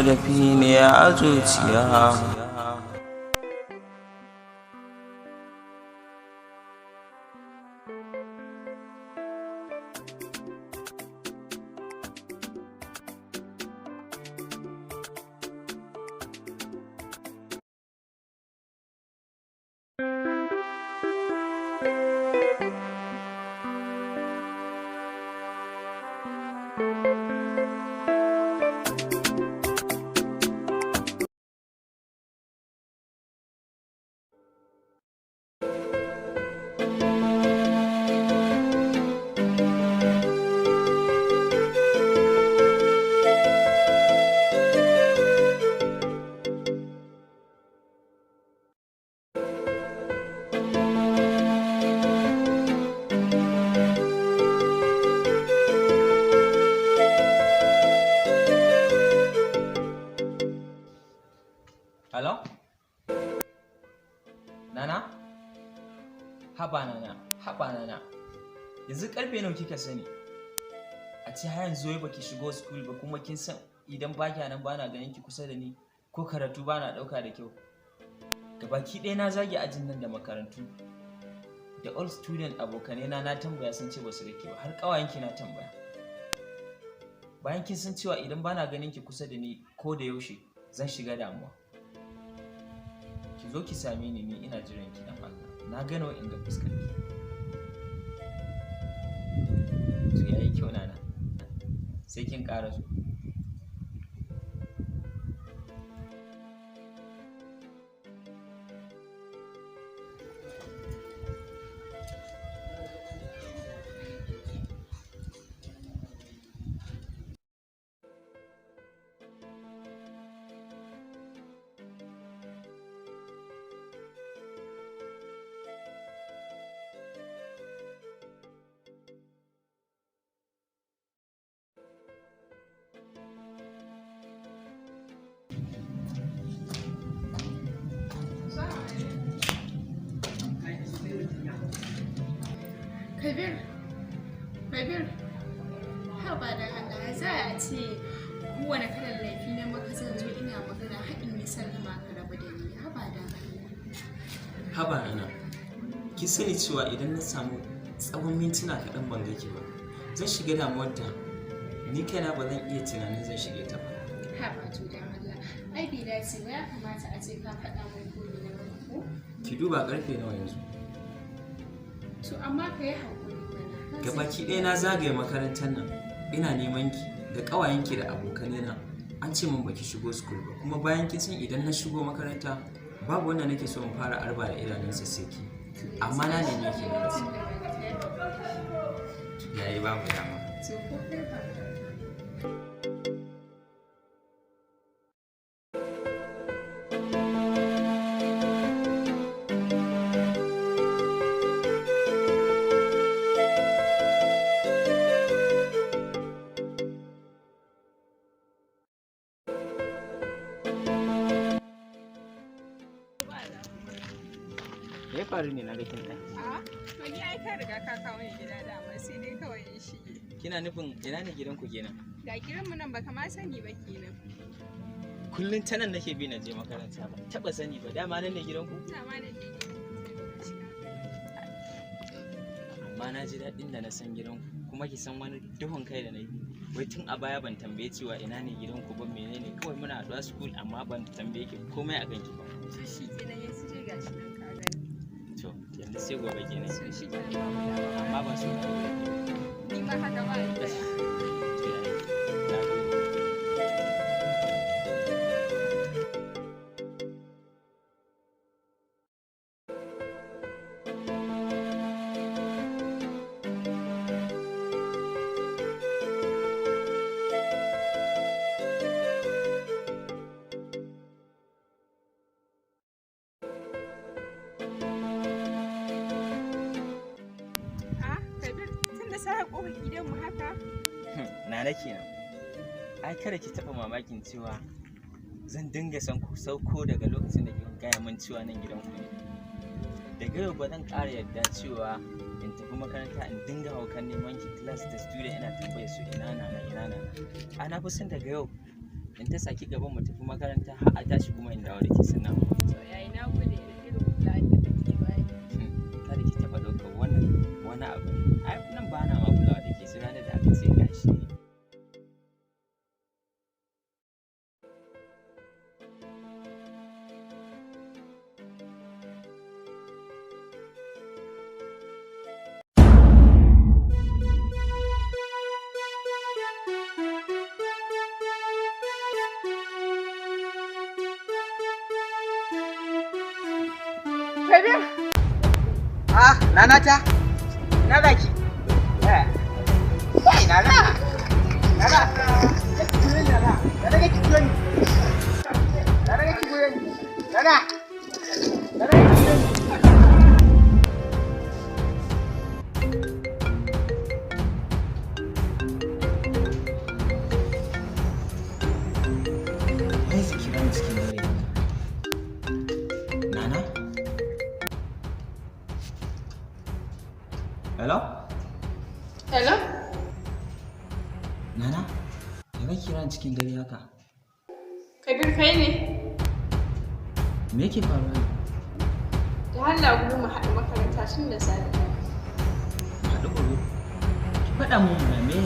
dafi ne a zuciya. Hello? Nana? Haba Nana, haba Nana. Yanzu karfe nawa kika sani? A ce har yanzu wai baki shigo school ba, kuma kin san idan ba kya nan bana ganin ki kusa da ni, ko karatu bana dauka da kyau. Gabaki ɗaya na zage ajin nan da makarantu. Da all student abokanai na na tambaya, sun ce basu rike ba, har ƙawayenki na tambaya. Bayan kin san cewa idan bana ganin ki kusa da ni ko da yaushe zan shiga damuwa. Ki zo ki same ni, ni ina jiran ki, dan Allah. Na gano in ga fuskar ki. To, yayi kyau Nana. Sai kin ƙara so. Kabir, Kabir, haba da Allah, za a ce kowane kalan laifi na maka zan zo ina magana haɗin yi sallama ka rabu da ni, haba da Allah. Haba Nana. Ki sani cewa idan na samu tsawon mintuna kaɗan ban ga ki ba, zan shiga damuwar da ni kaina ba zan iya tunanin zan shige ta ba. Haba to dan Allah, ai bai dace ba, ya kamata a ce ka faɗa min ko me na maka ko? Ki duba karfe nawa yanzu. To amma ka yi haƙuri mana. Ka san Gabaki ɗaya na zagaye makarantar nan ina neman ki da ƙawayenki da abokanai na, an ce min baki shigo school ba, kuma bayan kin san idan na shigo makaranta babu wanda nake so in fara arba da idanunsa sai ki. To yanzu Amma na neme ki na rasa. tun da ban kai haƙuri. Yayi, babu dama. To ko kai ba. Me ya faru ne na ga kin ɗan? A'a, to ni ai ka riga ka kawo ni gida dama, sai dai kawai in shige. Kina nufin ina ne gidanku kenan? Ga gidanmu nan, baka ma sani ba kenan. Kullum ta nan nake bi na je makaranta, ba taɓa sani ba, dama nan ne gidanku? Dama da ne gidanmu, sai muka shiga. Amma na ji daɗin da na san gidanku, kuma ki san wani duhun kai da na yi. Wai tun a baya ban tambaye cewa ina ne gidanku ba, menene, kawai muna haɗuwa school amma ban tambaye ki komai a kanki ba. To shi kenan, yanzu dai gashi nan ka gani. To yanzu sai gobe kenan. So shi kenan, babu dama. Amma ban so na rabu da ke. Ni ma haka ba ni da. To yayi. Na gode. A Kabir, tun da safe kofar gidanmu haka. Nana kenan. Ai kada ki taɓa mamakin cewa zan dinga son ku sauko daga lokacin da kika gaya min cewa nan gidanku ne. Daga yau ba zan ƙara yarda cewa in tafi makaranta in dinga haukan neman ki, class da student ina tambayar su ina Nana, ina Nana. A na fi son daga yau In ta saki gaban mu tafi makaranta har a tashi kuma in dawo da ke sannan. To yayi, na gode da irin kula da kake bani. Kada ki taɓa ɗaukar wannan wani abu ne. Ai nan ba na ma kulawa da ke sai ranar da aka ce gashi. Kabir! Ah, Nana ta? Na zaki. Eh. Kai Nana. Nana. Kake goyon Nana. Nana kake goyon ni. Nana kake goyon ni. Nana. Nana kake goyon ni. Wai su kira ni cikin dare haka? Nana? Hello? Hello? Nana? Ya kake kira ni cikin dare haka? Kabir kai ne? Me yake faruwa ne? Da Allah gobe mu haɗu makaranta tun da safe. Mu haɗu gobe. Ki faɗa mun mana me?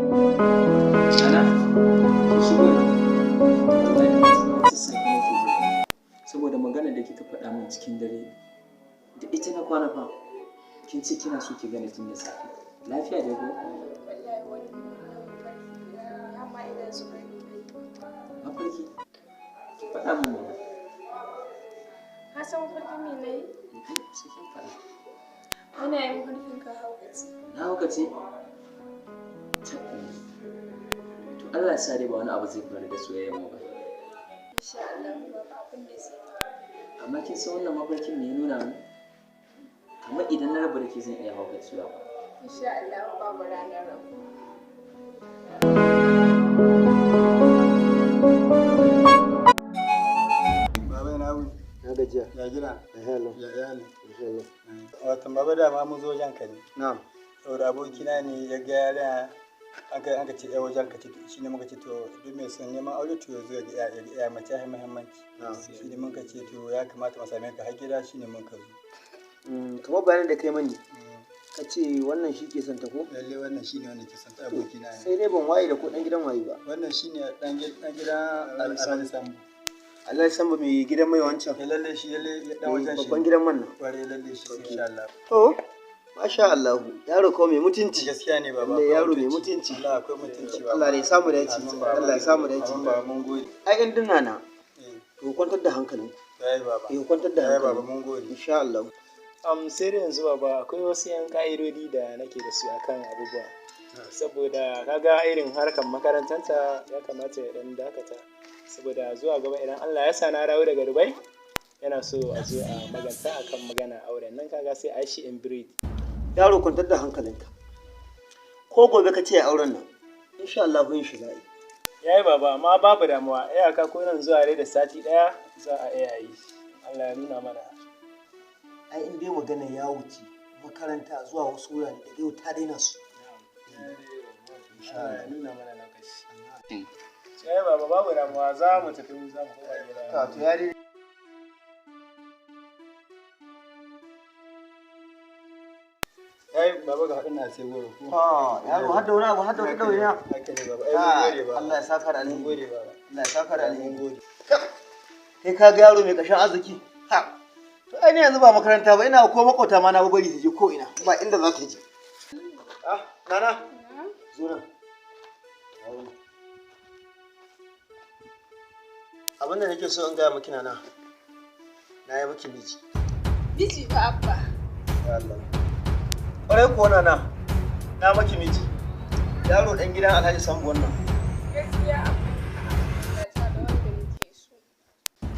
Nana, ki shigo nan. Wallahi sassafe nake jira. Saboda maganar da kika faɗa min cikin dare, da ita na kwana fa. Kin ce kina so ki gane tun da safe. Lafiya dai ko? Wallahi wani mummunan mafarki ne, amma ina zubar da mai. Mafarki? Ki faɗa min mana. Ka san mafarkin me na yi? Sai kin faɗa. Muna yin mafarkin ka haukace. Na haukace? Tab. To Allah ya sa dai ba wani abu zai faru da soyayyar mu ba. Insha Allah babu abin da zai faru. Amma kin san wannan mafarkin me ya nuna min? Kamar idan na rabu da ke zan iya haukacewa ba. Insha Allah babu ranar rabu. Baba ina wuni? Na gajiya. Ya gida? Hello. Ya iyali? Hello. Wato baba dama mun zo wajen ka ne. Na'am. Saboda abokina ne ya ga yarinya an ka ce ya wajen ka ce shi ne muka ce to duk mai son neman aure to ya zo ya ga ya ga ya mace ya muhimmanci. Na'am. Shi ne muka ce to ya kamata mu same ka har gida shi ne muka zo. Kamar bayanin da kai mani, ka ce wannan shi ke son ta ko? Lalle wannan shi ne wanda ke son ta abokina ne. Sai dai ban waye da ko dan gidan waye ba. Wannan shi ne dan gidan Alhaji Sambo. Allah ya san ba mai gidan mai wancan. Ya lalle shi lalle dan wajen shi. Babban gidan man nan. Kwarai lalle shi insha Allah. To, masha Allah, yaro ko mai mutunci. Gaskiya ne baba. Lalle akwai yaro mai mutunci. Allah akwai mutunci baba. Allah ne ya samu dace. Amin baba. Allah ya samu dace. Amin baba mun gode. Ai in dinna na, Eh, to kwantar da hankalin. yayi baba. Eh kwantar da Yayi baba hankalin. mun gode. Insha Allah. Sai dai yanzu baba akwai wasu 'yan ka'idodi da nake da su akan abubuwa. Saboda kaga irin harkar makarantanta ya kamata ya dan dakata. Saboda zuwa gaba idan Allah ya sa na dawo daga Dubai yana so a zo a maganta akan magana auren nan kaga sai a shi in breed. Yaro kwantar da hankalinka. Ko gobe ka ce auren nan. Insha Allah yin shi za'i. Yayi baba amma babu damuwa iyaka ko nan zuwa dai da sati ɗaya za a iya yi. Allah ya nuna mana. Ai in dai magana ya wuce makaranta zuwa wasu wurare da yau ta daina su. Allah ya nuna mana lokaci. Yayi baba babu damuwa za mu tafi za mu koma gida. To ya dai Ai baba ga haɗin na sai goro ko. Ah, yaro har da wani abu har da wata ɗawainiya. Haka ne baba. Ai mun gode baba. Allah ya saka da Mun alheri. gode baba. Allah ya saka da Mun alheri. gode. Kai ka ga yaro mai ƙashin arziki. Ha. To ai ni yanzu ba makaranta ba ina ko makota ma na ba bari ta je ko ina ba inda za ta je. Ah, nana. Zo nan. Abin da nake so in gaya miki nana. Na yi miki miji. Miji ba abba. Ya Allah. Ƙwarai kuwa nana. Na miki miji. Yaro ɗan gidan Alhaji Sambo wannan. Gaskiya abba na ta da wanda nake so.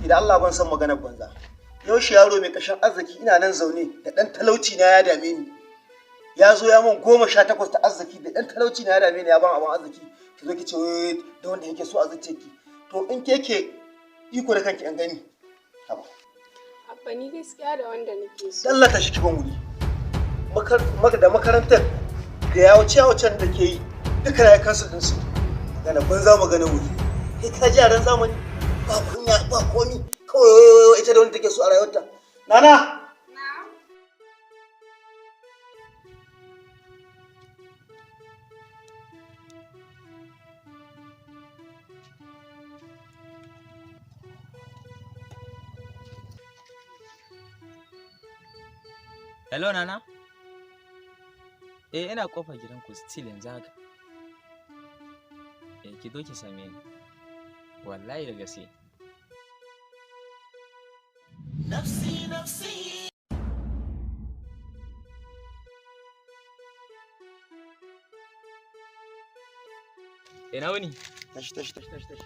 Idan Allah ban san maganar banza. Yau shi yaro mai kashin arziki ina nan zaune da ɗan talauci na ya dame ni. Ya zo ya min 18 ta arziki da ɗan talauci na ya dame ni, ya ban abin arziki. Ki zo ki ce wai da wanda yake so a zuciyarki. To in ke ke iko da kanki an gani. Haba. Abba, ni gaskiya da wanda nake so. Allah, ta shi ki ban wuri. Da makarantar da yawace yawacen da ke yi duka na ya kansu ɗinsu. Magana banza, magana wuri. Kai ka ji yaran zamani, ba kunya ba komi, kawai ita da wanda take so a rayuwarta. Nana! Hello, Nana. Eh, ina kofar gidanku still yanzu haka. Eh, ki zo ki same ni. Wallahi da gaske. Nafsi nafsi. Ina wuni? Tashi, tashi, tashi, tashi, tashi.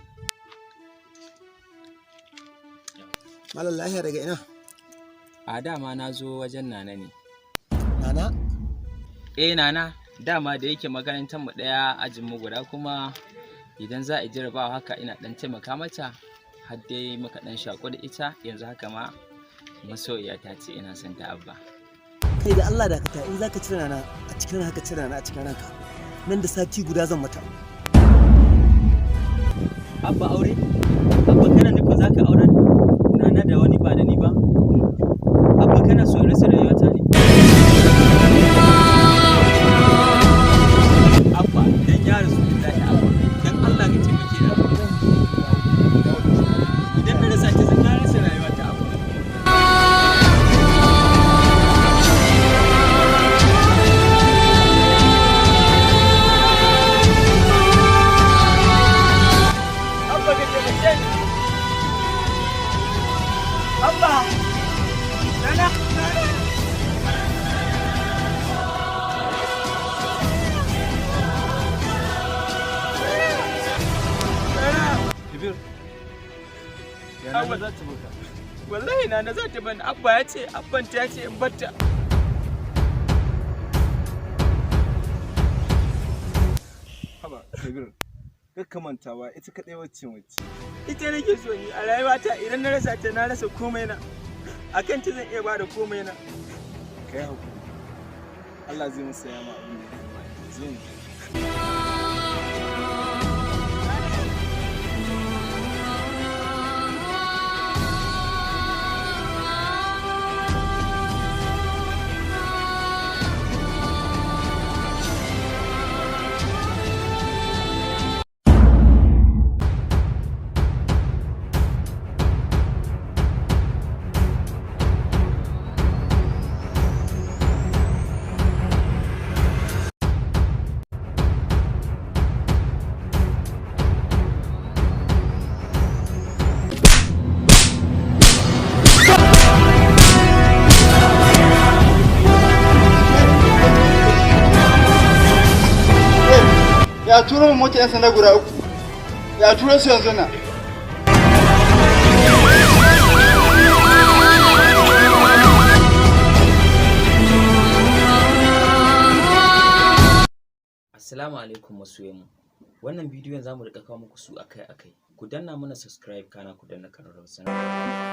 Malam, lahiya? Daga ina? A dama na zo wajen Nana ne. Nana? Eh, Nana, dama da yake makarantar mu ɗaya, ajin mu guda, kuma idan za a jarabawa haka ina ɗan taimaka mata, har dai muka ɗan shaƙu da ita. Yanzu haka ma masoyiya ta ce, ina son ta, Abba. Kai, da Allah dakata. In zaka cire Nana a cikin ranka, cire Nana a cikin ranka. Nan da sati guda zan mata. Abba, aure? Abba, kana nufin za ka aurar Nana da wani ba da ni ba? Abba, kana so in rasa rayuwata ne? Abba, dan ya Rasulullahi, Abba, dan Allah ka taimake ni, Abba. Idan na rasa ta, na rasa rayuwata, Abba. Abba, ka taimake ni. Abba! Nana! Nana! Kabir. Abba. Za ta baka. Wallahi Nana za ta bani. Abba ya ce, Abban ta ya ce in batta. Haba, Kabir. Kar ka manta ba ita kaɗai wacce mace. Ita nake so ni a rayuwata. Idan na rasa ta, na rasa komai na. Akan ta zan iya bada komai na. Ka yi hakuri. Allah zai musaya ma abin da ya kamata. Zo mu. Ya turo mu mota 'yan sanda guda uku. Ya turo su yanzu nan. Assalamu alaikum masoyanmu. Wannan bidiyon za mu riƙa kawo muku su akai-akai. Ku danna mana subscribe, kana ku danna ƙararrawar sanarwa.